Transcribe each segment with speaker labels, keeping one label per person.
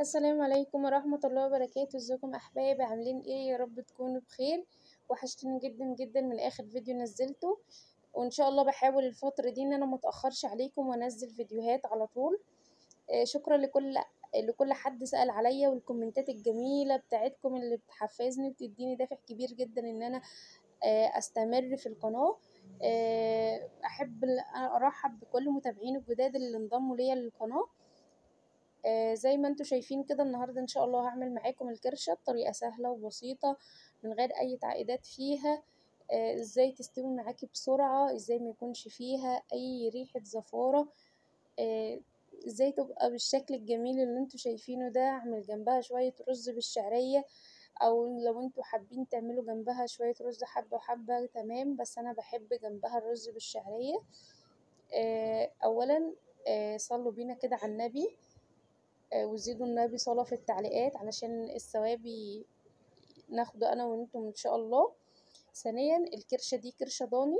Speaker 1: السلام عليكم ورحمة الله وبركاته. ازيكم احبابي؟ عاملين ايه؟ يا رب تكونوا بخير. وحشتوني جدا جدا من اخر فيديو نزلته، وان شاء الله بحاول الفترة دي ان انا متأخرش عليكم وانزل فيديوهات على طول. شكرا لكل حد سأل عليا، والكومنتات الجميلة بتاعتكم اللي بتحفزني وبتديني دافع كبير جدا ان انا استمر في القناة. احب ارحب بكل متابعين الجداد اللي انضموا ليا للقناة. زي ما انتم شايفين كده، النهارده ان شاء الله هعمل معاكم الكرشه بطريقة سهلة وبسيطة من غير اي تعقيدات فيها. ازاي تستوي معاكي بسرعة، ازاي ما يكونش فيها اي ريحه زفاره، ازاي تبقى بالشكل الجميل اللي انتم شايفينه ده. اعمل جنبها شوية رز بالشعريه، او لو انتم حابين تعملوا جنبها شوية رز حبه وحبه تمام، بس انا بحب جنبها الرز بالشعريه. اولا صلوا بينا كده على النبي، وزيدوا النبي صلاة في التعليقات علشان الثواب ناخده انا وانتم ان شاء الله. ثانيا الكرشة دي كرشة ضاني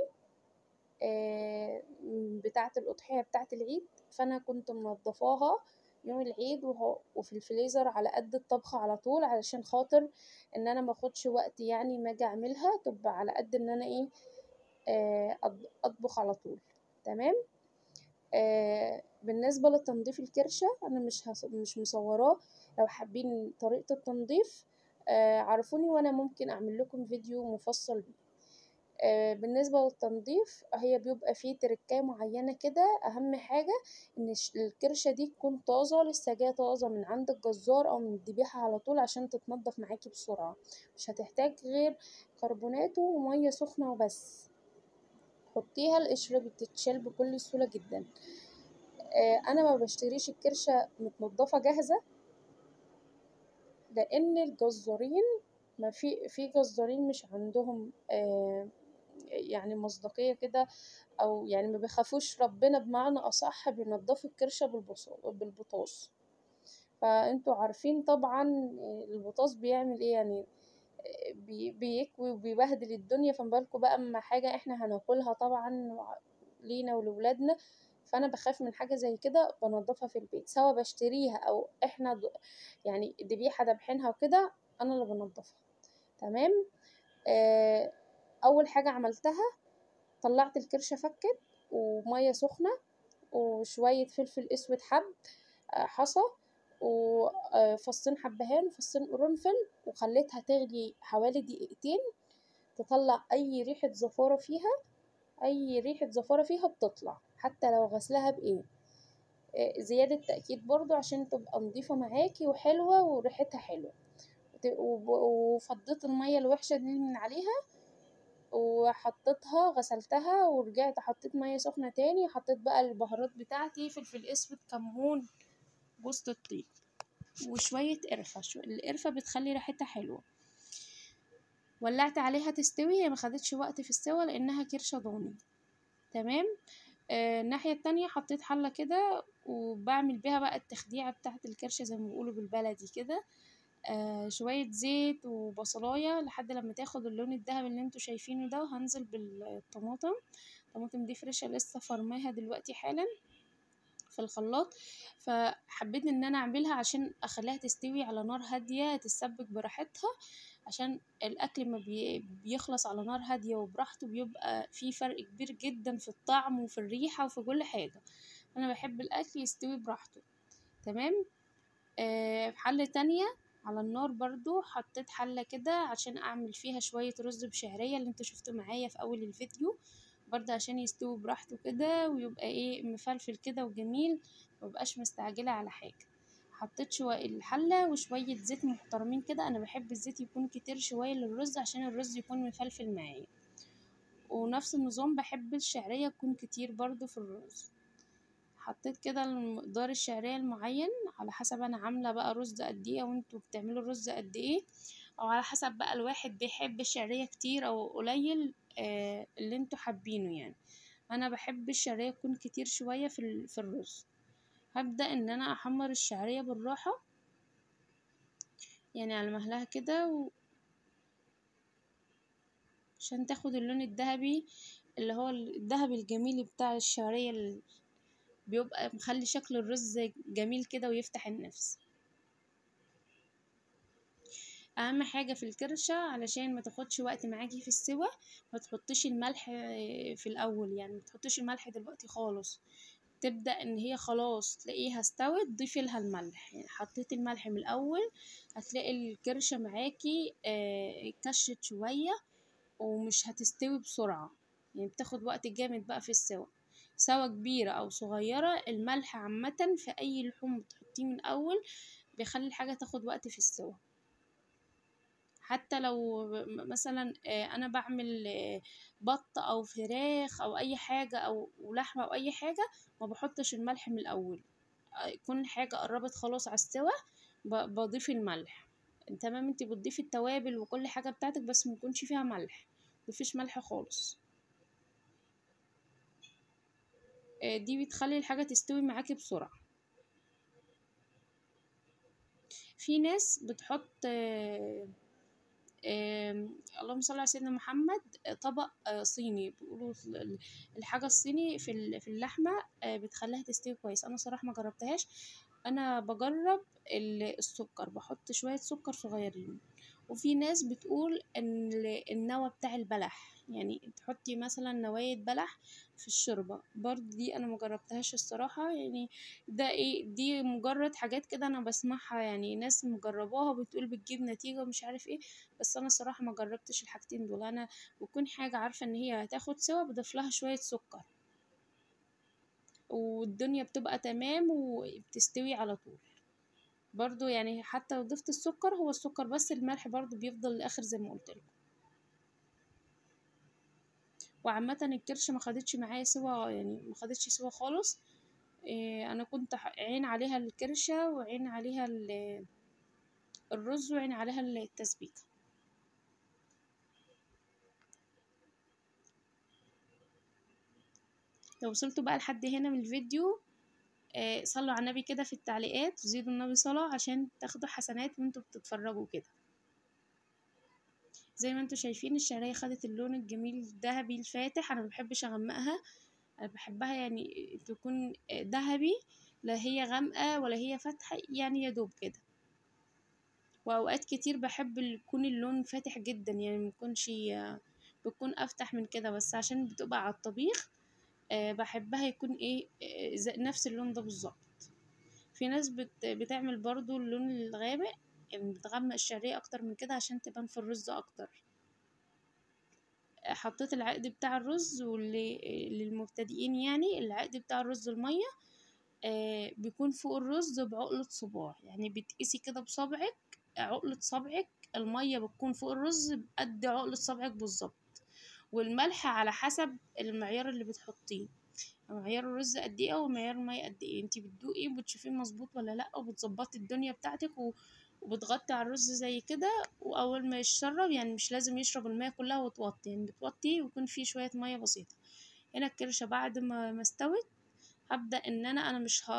Speaker 1: بتاعة الأضحية بتاعة العيد، فانا كنت منضفاها يوم العيد وفي الفريزر على قد الطبخ على طول، علشان خاطر ان انا ما اخدش وقت، يعني ما اجي اعملها تبقى على قد ان انا ايه اطبخ على طول. تمام. بالنسبة للتنظيف الكرشة انا مش مصوراه، لو حابين طريقة التنظيف عرفوني وانا ممكن اعمل لكم فيديو مفصل بيه. بالنسبة للتنظيف هي بيبقى فيه تركاية معينة كده. اهم حاجة ان الكرشة دي تكون طازة، لسه جاية طازة من عند الجزار او من الذبيحة على طول، عشان تتنضف معاكي بسرعة. مش هتحتاج غير كربوناتو ومية سخنة وبس، حطيها القشرة بتتشال بكل سهولة جدا. انا ما بشتريش الكرشة متنضفة جاهزة، لان الجزارين ما في جزارين مش عندهم يعني مصداقية كده، او يعني ما بيخافوش ربنا بمعنى اصح، بينضفوا الكرشة بالبطاس. فانتوا عارفين طبعا البطاس بيعمل ايه، يعني بيكوي وبيبهدل الدنيا، فما بالكم بقى اما حاجة احنا هناكلها طبعا لينا ولولادنا. فانا بخاف من حاجة زي كده، بنضفها في البيت، سواء بشتريها او احنا يعني ذبيحة دبحينها وكده، انا اللي بنضفها. تمام. اول حاجة عملتها طلعت الكرشه فكت، ومية سخنة وشوية فلفل اسود حب حصى، وفصين حبهان وفصين قرنفل، وخليتها تغلي حوالي دقيقتين تطلع اي ريحه زفاره فيها. اي ريحه زفاره فيها بتطلع حتى لو غسلها بايه. زيادة تاكيد برضو عشان تبقى نظيفة معاكي وحلوه وريحتها حلوة. وفضيت المية الوحشة دي من عليها وحطيتها، غسلتها ورجعت حطيت مية سخنة تاني، حطيت بقى البهارات بتاعتي، فلفل اسود، كمون، جوزة الطيب، وشوية قرفه. القرفه بتخلي ريحتها حلوة. ولعت عليها تستوي، هي ما خدتش وقت في السوا لانها كرشه ضاني. تمام. الناحية التانية حطيت حله كده وبعمل بيها بقى التخديعه بتاعه الكرشه زي ما بيقولوا بالبلدي كده. شوية زيت وبصلايه لحد لما تاخد اللون الذهبي اللي انتوا شايفينه ده، وهنزل بالطماطم. الطماطم دي فريشه لسه فرماها دلوقتي حالا في الخلاط، فحبيت ان انا اعملها عشان اخليها تستوي على نار هادية، تتسبك براحتها، عشان الاكل ما بيخلص على نار هادية وبراحته بيبقى في فرق كبير جدا في الطعم وفي الريحة وفي كل حاجة. انا بحب الاكل يستوي براحته. تمام. في حله تانية على النار برضو حطيت حله كده عشان اعمل فيها شوية رز بشعريه اللي انتوا شفتوا معايا في اول الفيديو، برضه عشان يستوي براحته كده ويبقى ايه مفلفل كده وجميل، مبقاش مستعجلة على حاجة. حطيت شوية الحلة وشوية زيت محترمين كده، انا بحب الزيت يكون كتير شوية للرز عشان الرز يكون مفلفل معايا. ونفس النظام بحب الشعرية تكون كتير برضه في الرز. حطيت كده المقدار الشعرية المعين على حسب انا عامله بقى رز قد ايه، وانتوا بتعملوا الرز قد ايه، او على حسب بقى الواحد بيحب الشعرية كتير او قليل، اللي انتوا حابينه. يعني انا بحب الشعرية تكون كتير شوية في الرز. هبدا ان انا احمر الشعرية بالراحة، يعني على مهلها كده، عشان تاخد اللون الذهبي اللي هو الذهبي الجميل بتاع الشعرية اللي بيبقى مخلي شكل الرز جميل كده ويفتح النفس. اهم حاجة في الكرشه علشان ما تاخدش وقت معاكي في السوى، ما تحطيش الملح في الاول، يعني ما تحطيش الملح دلوقتي خالص. تبدا ان هي خلاص تلاقيها استوت ضيفي لها الملح. يعني حطيتي الملح من الاول هتلاقي الكرشه معاكي كشت شوية ومش هتستوي بسرعة، يعني بتاخد وقت جامد بقى في السوى، سواء كبيرة او صغيرة. الملح عامة في اي لحوم بتحطيه من الاول بيخلي الحاجة تاخد وقت في السوى. حتى لو مثلا انا بعمل بط او فراخ او اي حاجة او لحمه او اي حاجة، ما بحطش الملح من الاول، يكون حاجة قربت خلاص على السوى بضيف الملح. تمام، انت بتضيفي التوابل وكل حاجة بتاعتك، بس ما يكونش فيها ملح، مفيش ملح خالص. دي بتخلي الحاجة تستوي معاكي بسرعة. في ناس بتحط اللهم صل على سيدنا محمد طبق صيني، بيقولوا الحاجة الصيني في اللحمة بتخليها تستوي كويس. انا صراحة ما جربتهاش، انا بجرب السكر، بحط شوية سكر صغيرين. وفي ناس بتقول ان النوى بتاع البلح، يعني تحطي مثلا نوايا بلح في الشوربة، برضو دي انا مجربتهاش الصراحة. يعني ده ايه، دي مجرد حاجات كده انا بسمعها، يعني ناس مجرباها بتقول بتجيب نتيجة ومش عارف ايه، بس انا الصراحة ما جربتش الحاجتين دول. انا بكون حاجة عارفه ان هي هتاخد سوا بضيف لها شوية سكر والدنيا بتبقى تمام وبتستوي على طول. برضو يعني حتى لو ضفت السكر، هو السكر بس، الملح برضو بيفضل للاخر زي ما قلت لكم. وعامة الكرشه ما خدتش معايا سوا، يعني ما خدتش سوا خالص. انا كنت عين عليها الكرشه وعين عليها الرز وعين عليها التسبيكه. لو وصلتوا بقى لحد هنا من الفيديو، صلوا على النبي كده في التعليقات، وزيدوا النبي صلاة عشان تاخدوا حسنات وانتوا بتتفرجوا كده. زي ما انتوا شايفين الشعرية خدت اللون الجميل الذهبي الفاتح. انا مبحبش اغمقها، انا بحبها يعني تكون ذهبي، لا هي غامقة ولا هي فاتحة، يعني يا دوب كده. واوقات كتير بحب يكون اللون فاتح جدا، يعني ميكونش بيكون افتح من كده، بس عشان بتبقى على الطبيخ بحبها يكون ايه نفس اللون ده بالظبط. في ناس بتعمل برضو اللون الغامق، يعني بتغمق الشعرية اكتر من كده عشان تبان في الرز اكتر. حطيت العقد بتاع الرز، واللي للمبتدئين يعني العقد بتاع الرز المية بيكون فوق الرز بعقلة صباع، يعني بتقيسي كده بصبعك عقلة صبعك، المية بتكون فوق الرز بقد عقلة صبعك بالظبط. والملح على حسب المعيار اللي بتحطيه، معيار الرز قد ايه ومعيار المية قد ايه، انتي بتدوقي وبتشوفيه مظبوط ولا لا، وبتظبطي الدنيا بتاعتك وبتغطي على الرز زي كده. واول ما يشرب، يعني مش لازم يشرب المية كلها وتوطي، يعني بتوطي ويكون فيه شوية مية بسيطة. هنا الكرشه بعد ما استوت، هبدا ان انا مش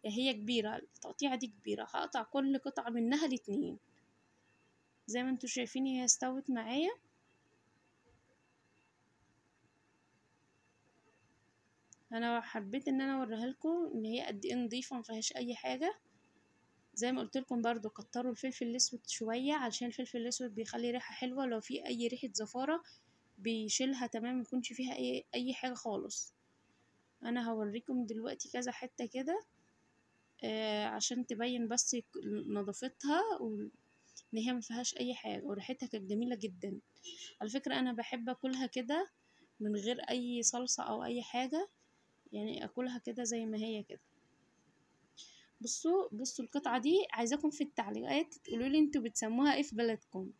Speaker 1: هي كبيرة التقطيعه دي كبيرة، هقطع كل قطعه منها لاتنين. زي ما انتوا شايفين هي استوت معايا. انا حبيت ان انا اوريها لكم ان هي قد ايه نظيفة ما فيهاش اي حاجة. زي ما قلت لكم برضو كتروا الفلفل الاسود شوية، علشان الفلفل الاسود بيخلي ريحه حلوة، لو في اي ريحه زفاره بيشيلها تمام، ما يكونش فيها اي حاجة خالص. انا هوريكم دلوقتي كذا حتة كده عشان تبين بس نظافتها وان هي ما فيهاش اي حاجة، وريحتها كانت جميلة جدا. على فكرة انا بحب اكلها كده من غير اي صلصه او اي حاجة، يعني اكلها كده زي ما هي كده. بصوا القطعة دي، عايزاكم في التعليقات تقولوا لي انتوا بتسموها ايه في بلدكم.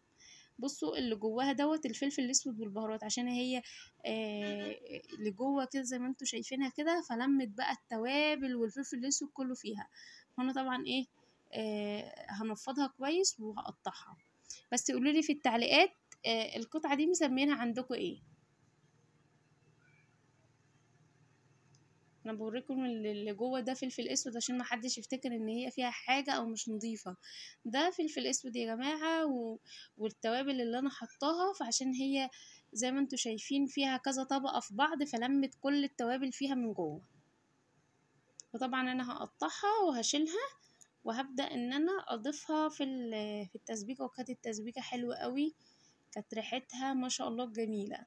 Speaker 1: بصوا اللي جواها دوت الفلفل الاسود والبهارات، عشان هي اللي جوه كده زي ما انتوا شايفينها كده، فلمت بقى التوابل والفلفل الاسود كله فيها. فانا طبعا ايه هنفضها كويس وهقطعها، بس قولوا لي في التعليقات القطعة دي مسمينها عندكم ايه. انا بوريكم اللي جوه ده فلفل اسود عشان ما حدش يفتكر ان هي فيها حاجة او مش نظيفة. ده فلفل اسود يا جماعة والتوابل اللي انا حطاها، فعشان هي زي ما انتوا شايفين فيها كذا طبقه في بعض، فلمت كل التوابل فيها من جوه. فطبعا انا هقطعها وهشيلها وهبدأ ان انا اضيفها في التسبيكة. وكانت التسبيكة حلوة قوي، كانت ريحتها ما شاء الله جميلة.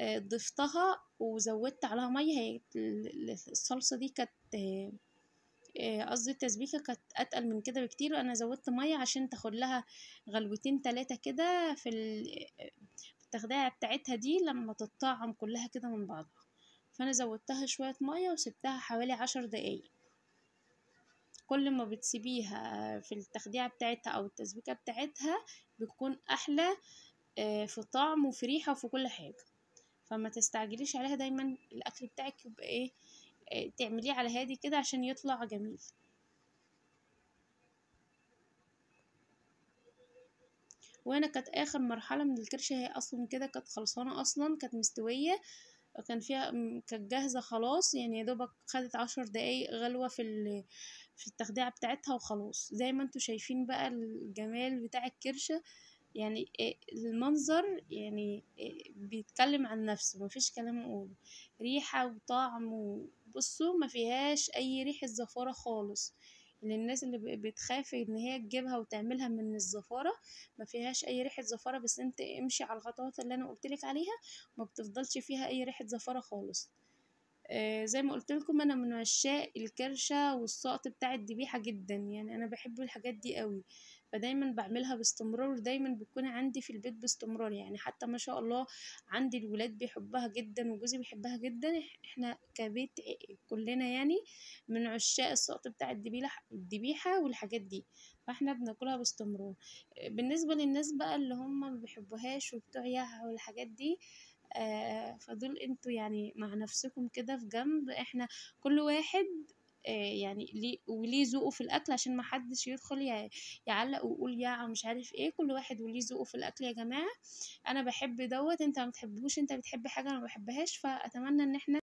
Speaker 1: ضفتها وزودت عليها مية. هي الصلصة دي كانت، قصدي التسبيكة كانت اتقل من كده بكتير، انا زودت مية عشان تاخد لها غلوتين 3 كده في التخديعة بتاعتها دي لما تتطعم كلها كده من بعضها. فانا زودتها شوية مية وسبتها حوالي 10 دقايق. كل ما بتسيبيها في التخديعة بتاعتها او التسبيكة بتاعتها بتكون احلى في طعم وفي ريحة وفي كل حاجة. فما تستعجليش عليها، دايما الاكل بتاعك يبقى ايه، تعمليه على هادي كده عشان يطلع جميل. وهنا كانت اخر مرحلة من الكرشة، هي اصلا كده كانت خلصانة اصلا، كانت مستوية، كان فيها كانت جاهزة خلاص، يعني يا دوبك خدت 10 دقايق غلوة في التخديعة بتاعتها وخلاص. زي ما انتوا شايفين بقى الجمال بتاع الكرشة، يعني المنظر يعني بيتكلم عن نفسه، مفيش كلام اقوله، ريحة وطعم. وبصوا ما فيهاش اي ريحة زفارة خالص. للناس اللي بتخاف ان هي تجيبها وتعملها من الزفارة، ما فيهاش اي ريحة زفارة، بس انت امشي على الخطوات اللي انا قلتلك عليها، ما بتفضلش فيها اي ريحة زفارة خالص. زي ما قلت لكم انا من عشاق الكرشة والسقط بتاع الذبيحة جدا، يعني انا بحب الحاجات دي قوي، فدايما بعملها باستمرار، ودايما بتكون عندي في البيت باستمرار. يعني حتى ما شاء الله عندي الولاد بيحبها جدا وجوزي بيحبها جدا، احنا كبيت كلنا يعني من عشاق السقط بتاع الذبيحة والحاجات دي، فاحنا بناكلها باستمرار. بالنسبة للناس بقى اللي هم ما بيحبوهاش وبتوع يعه والحاجات دي، فدول انتوا يعني مع نفسكم كده في جنب. احنا كل واحد يعني ليه وليه ذوقه في الاكل، عشان ما حدش يدخل يعلق ويقول يا مش عارف ايه. كل واحد وليه ذوقه في الاكل يا جماعة. انا بحب دوت، انت ما بتحبهوش، انت بتحب حاجة انا ما بحبهاش، فاتمنى ان احنا